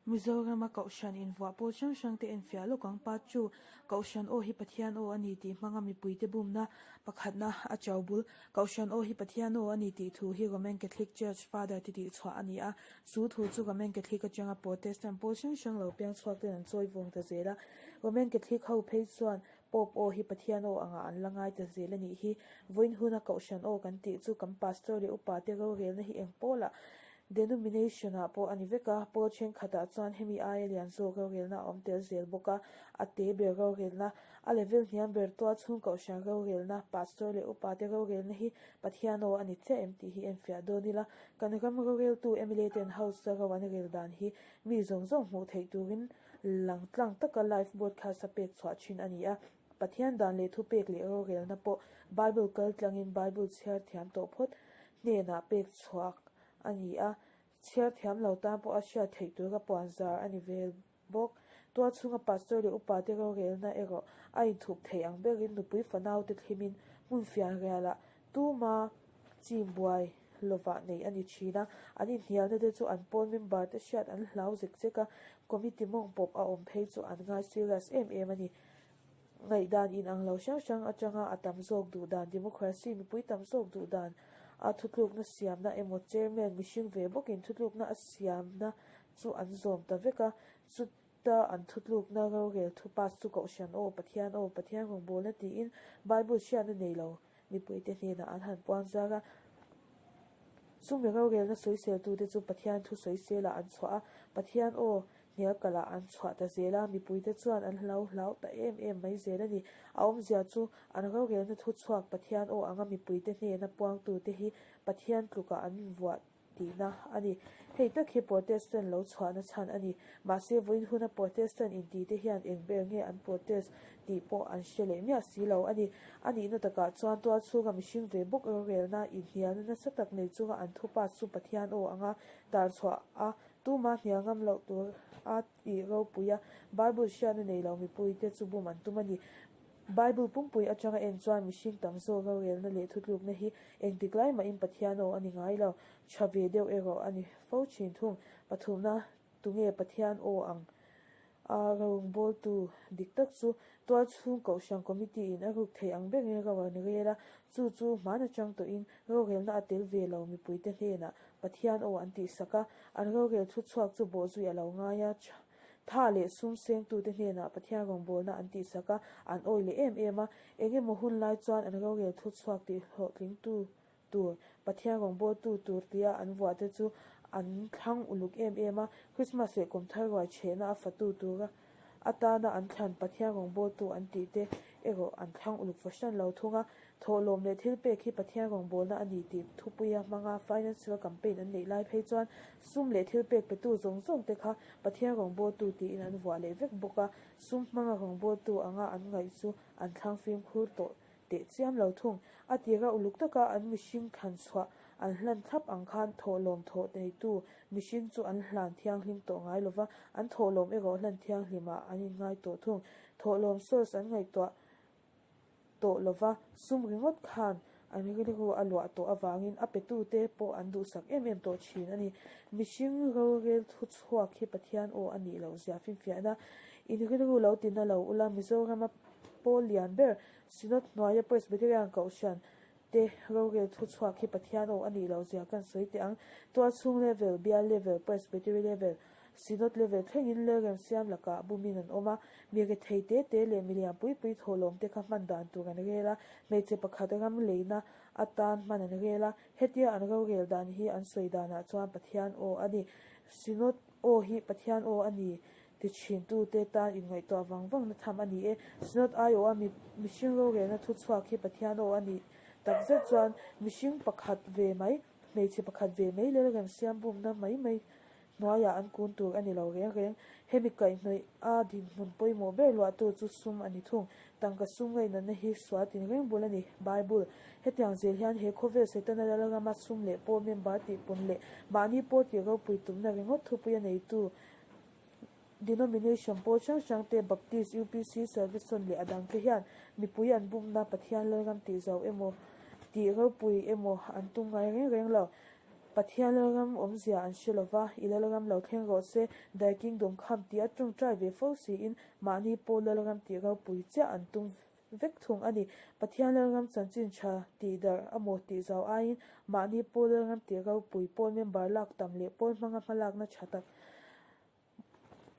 Mizorama Kohhran invuah pawl hrang hrang te enfiah lawk ang pa chu Kohhran aw hi Pathian aw a ni tih hmanga mipuite bumna pakhatna a chau bul. Kohhran aw hi Pathian aw a ni tih thu hi Roman Catholic Church Father te tih chhuah a ni a. Chu thu chu Roman Catholic atanga Protestant pawl hrang hrang lo piang chhuak ten an chawi vawng ta zel a. Roman Catholic ho phei chuan Pope aw hi Pathian aw angah an la ngai ta zel a nih hi. Vawiin huna Kohhran aw kan tih chu kan Pastor leh upa te rorelna hi eng pawlah Denomination ah pawh a ni vek a, pawl thenkhatah chuan hemi aia lian zawk rorelna a awm tel zel bawk a, a te ber rorelna, a level hniam ber tual chhung kohhran rorelna, pastor leh upa te rorelna hi Pathian aw a ni chiah em tih hi enfiah dawn ila, kan ram roreltu mla ten house a ro an rel dan hi mi zawng zawng hmuh theih turin lang tlang taka live broadcast a pek chhuah thin a ni a, Pathian dan leh thupek leh rorelna pawh Bible kal tlangin Bible chhiar thiam tawh phawt hnenah pek chhuak a ni a, chhiar thiam lo tan pawh a hriat theih tura puan zar a ni vel bawk. Tual chhunga pastor leh upa te rorelna erawh a inthup thei ang berin nupui fanau te thlimin hmun fian rialah tuma chim buai lovah neih a ni thin a, an inhnialna te chu an pawl member te hriat an hlau zek zek a, committee mawng pawp a awm phei chu an ngai serious em em a ni. Ngaihdan inang lo hrang hrang atanga a tam zawk duh dan, democracy mipui tam zawk duh dan a thutlukna siamna emaw chairman mihring ve bawkin thutlukna a siamna chu an zawm ta vek a, chuta an thutlukna rorel thu pass chu Kohhran aw, Pathian aw, Pathian rawngbawlna tiin Bible hriatna nei lo mipuite hnenah an han puang zar a. Chumi rorelna sawiseltute chu Pathian thu sawiselah an chhuah a, Pathian aw hnial kalah an chhuah ta zel a, mipuite chuan an hlau hlau ta em em mai zel a ni. A awmzia chu an rorelna thu chhuak Pathian aw anga mipuite hnena puangtute hi Pathian tlukah an vuah tihna a ni. Hei tak hi Protestant lo chhuahna chhan a ni. Mahse, vawiin huna Protestant intite hian eng ber nge an protest tih pawh an hre leh miah si lo a ni. A nihna takah chuan tual chhunga mihring ve bawk rorelna inhnialna nasa tak nei chunga an thupa chu Pathian aw anga tar chhuah a Tuma hnial ngam loh tur a tih ropui a, Bible hriatna nei lo mipuite chu bum an tum a ni. Bible pumpui atanga en chuan mihring tam zawk rorelna leh thutlukna hi engtik lai mahin Pathian aw a ni ngai lo, tha ve deuh erawh a ni fo thin thung. Pathumna, Tunge Pathian aw ang a rawngbawltu dik tak chu tual chhung kohhran committee in a ruk thei ang berin ro an rel a, chu chu hman atang tawhin rorelna a tel ve lo mipuite hnenah Pathian aw an tihsak a, an rorel thu chhuak chu bawhzui a lo ngai a, tha leh sum sengtute hnenah Pathian rawngbawlna an tihsak a, an awi leh em em a, eng emaw hun lai chuan an rorel thu chhuak tih hlawhtlingtu tur, Pathian rawngbawltu tur tia an vuahte chu an thlang uluk em em a, Krismas leh Kumthar ruai chhehna a fatu tura atana an thlan Pathian rawngbawltu an tih te erawh an thlang uluk fahran lo thung a, thawhlawm leh thilpek hi Pathian rawngbawlna a ni tih thupuia hmanga financial campaign an neih lai phei chuan sum leh thilpek petu zawng zawng te kha Pathian rawngbawltu tiin an vuah leh vek bawk a, sum hmanga rawngbawltu anga an ngaih chu an thlang fimkhur tawh teh chiam lo thung. A tira uluk taka an mihring thlan chhuah an hlan thlap ang khan thawhlawm thawh neitu mihring chu an hlan thianghlim tawh ngai lova, an thawhlawm erawh hlan thianghlimah an inngai tawh thung. Thawhlawm source an ngaihtuah tawh lova, sum ringawt khan an rilru a luah tawh avangin a petute pawh an duhsak em em tawh thin a ni. Mihring rorel thu chhuak hi Pathian aw a nih loh zia finfiahna in rilru lo tina lo ula, Mizorama Pawl lian ber, Synod hnuaia Presbyterian Kohhran te rorel thu chhuak hi Pathian aw a nih loh zia kan sawi teh ang. Tualchhung level, bial level, Presbytery level, Synod level thlengin lerem siam lakah bumin an awm a. Mi rethei te te leh mi lian pui pui thawhlawm te kha hman dan tur an rel a, hmeichhe pakhat ram leina atan hman an rel a. Hetia an rorel dan hi an sawi danah chuan Pathian aw a ni. Synod aw hi Pathian aw a ni. Ti thin-tute tan inngaihtuah vang vangna tham a ni e. Synod aiawha mi mihring rorelna thu chhuak hi Pathian aw a nih takzet chuan mihring pakhat ve mai, hmeichhe pakhat ve mai lel rem siam bumna mai mai hnuaiah an kun tur a ni lo reng reng. Hemi kaihhnawih a dinhmun pawimawh ber luahtu chu sum a ni thung. Tangka sum ngaihnatna hi sual tinreng bul a ni. Bible. Hetiang zel hian he khawvel Setana lalrama sum leh pawl member tihpun leh mahni pawl tih ropui tumna ringawt thupui a neitu Denomination pawl hrang hrang te, Baptist, UPC, Salvation leh a dang te hian mipui an bumna Pathian Lalram tih zau emaw, tih ropui emaw an tum ngai reng reng lo. Pathian Lalram awmzia an hre lova, i Lalram lo thleng rawh se, Thy Kingdom come tia tawngtai ve fo siin mahni pawh Lalram tih ropui chiah an tum vek thung a ni. Pathian Lalram chanchin tha tih darh amaw tih zau aiin mahni pawh Lalram tih ropui pawl member lak tam leh pawl hmanga hmalakna tha tak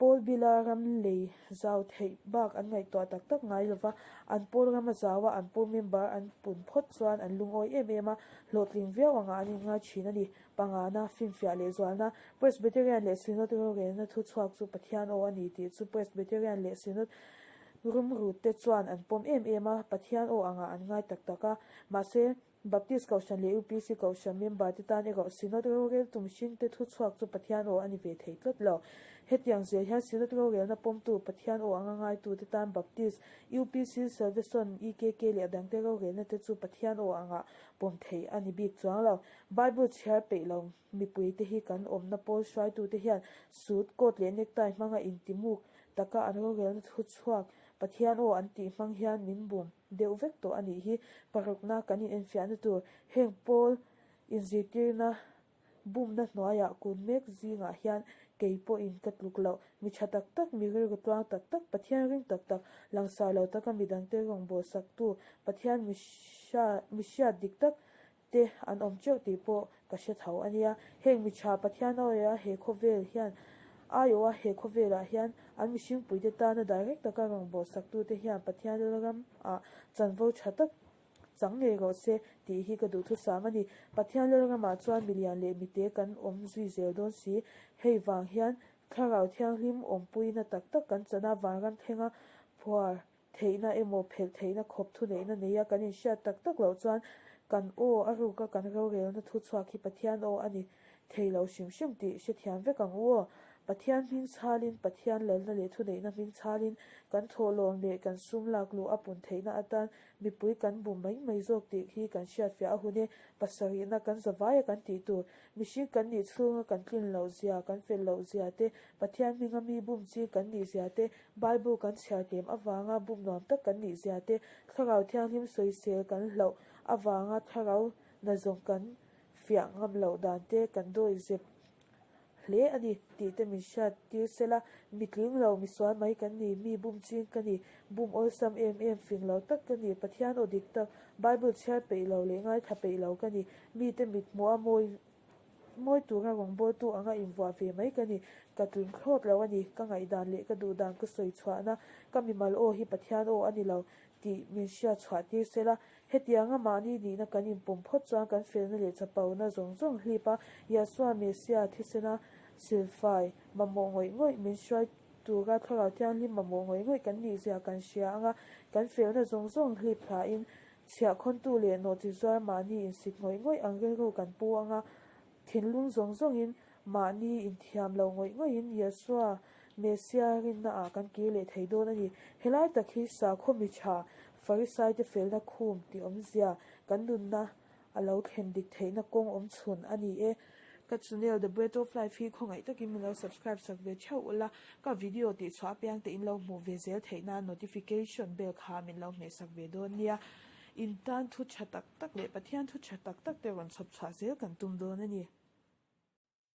Pawl bila ram lei zau theih bak an ngaihtuah tak tak ngai lova, an pawl ram a zau a, an pawl member an pun phawt chuan an lungawi em em a, hlawhtling viau angah an inngai thin a ni. Pangana, finfiah leh zualna, Presbyterian leh Synod rorelna thu chhuak chu Pathian aw a ni tih chu Presbyterian leh Synod rumrut te chuan an pawm em em a, Pathian aw angah an ngai tak tak a. Mahse, Baptist Kohhran leh UPC Kohhran member te tan erawh Synod rorel tum hring te thu chhuak chu Pathian aw a ni ve thei tlat lo. Hetiang zel hian Synod rorelna pawmtu Pathian aw anga ngaitu te tan Baptist, UPC, Salvation, EKK leh a dangte rorelna te chu Pathian aw anga pawm theih a ni bik chuang lo. Bible chhiar peih lo mipui te hi kan awmna pawl hruaitu te hian suit, coat leh necktie hmanga intimuk taka an rorelna thu chhuak Pathian aw an tih hmang hian min bum deuh vek tawh a nih hi. Parukna kan inenfiahna tur heng pawl inzirtirna bumna hnuaiah kun mek zingah hian kei pawhin ka tluk loh. Mi tha tak tak, mi rilru tluang tak tak, Pathian ring tak tak, langsar lo taka midangte rawngbawlh saktu Pathian mi hriat dik tak te an awm teuh tih pawh ka hre tho a nia. Heng mi tha Pathian awiha he khawvel hian aiawha he khawvelah hian an mihringpuite tana direct taka rawngbawlh saktute hian Pathian lalram ah chanvo tha tak chang ngei rawh se tih hi ka duhthusam a ni. Pathian lalramah chuan milian leh mite kan awm zui zel dawn si. Hei vang hian Thlarau Thianghlim awmpuina tak tak kan chana vanram thlenga phuar Theihna emaw phelh theihna khawp thuneihna neia kan inhriat tak tak loh chuan kan aw a ruka kan rorelna thu chhuak hi Pathian aw a ni thei lo hrim hrim tih hrethiam vek ang u aw. Pathian hming chhalin, Pathian lalna leh thuneihna hming chhalin kan thawhlawm leh kan sum lak luh a pun theihna atan mipui kan bum mai mai zawk tih hi kan hriatfiah a hun e. Pasarihna kan zavaia kan tih tur Mihring kan nih chhunga kan tlin loh zia, kan fel loh zia te, Pathian hminga mi bum chi kan nih zia te, Bible kan chhiar tlem avanga bum nuam tak kan nih zia te, Thlarau Thianghlim sawisel kan hlauh avanga Thlarau nazawng kan fiah ngam loh dan te kan dawi zep hle a ni tih te min hriat tir sela, mi tling lo, mi sual mai kan ni, mi bum ching ka ni, bum awlsam em em fing lo tak ka ni, Pathian aw dik tak, Bible chhiar peih lo leh ngaithla peih lo ka ni, mite mit hmuh a mawi mawi tura rawngbawltu anga invuah ve mai ka ni, ka tling thlawt lo a ni, ka ngaihdan leh ka duhdan ka sawi chhuahna ka mimal aw hi Pathian aw a ni lo tih min hriat chhuah tir sela, hetianga mahni nihna kan inpawm phawt chuan kan felna leh chapona zawng zawng hlip a, Yahshua Messiah thisena silfai mamawh ngawih ngawih min hruai tura Thlarau Thianghlim mamawh ngawih ngawih kan nih zia kan hria anga kan felna zawng zawng hlip hlain Chhiahkhawntu leh nawhchi zuar mahni insit ngawih ngawih ang rilru kan pu anga, thinlung zawng zawngin mahni inthiam lo ngawih ngawihin Yeshua, Messiah rinna ah kan kir leh thei dawn a ni. Helai tak hi sakhaw mi tha, Farisaite felna khum tih awmzia kan nunna a lo thlen dik theihna kawng awm chhun a ni e. Ka channel The Bread of Life hi khawngaih takin min lo subscribe sak ve theuh ula, ka video tih chhuah apiang te in lo hmuh ve zel theih nan notification bell kha min lo hmeh sak ve dawn nia. In tan thu tha tak tak leh Pathian thu tha tak tak te rawn chhawp chhuah zel kan tum dawn a ni.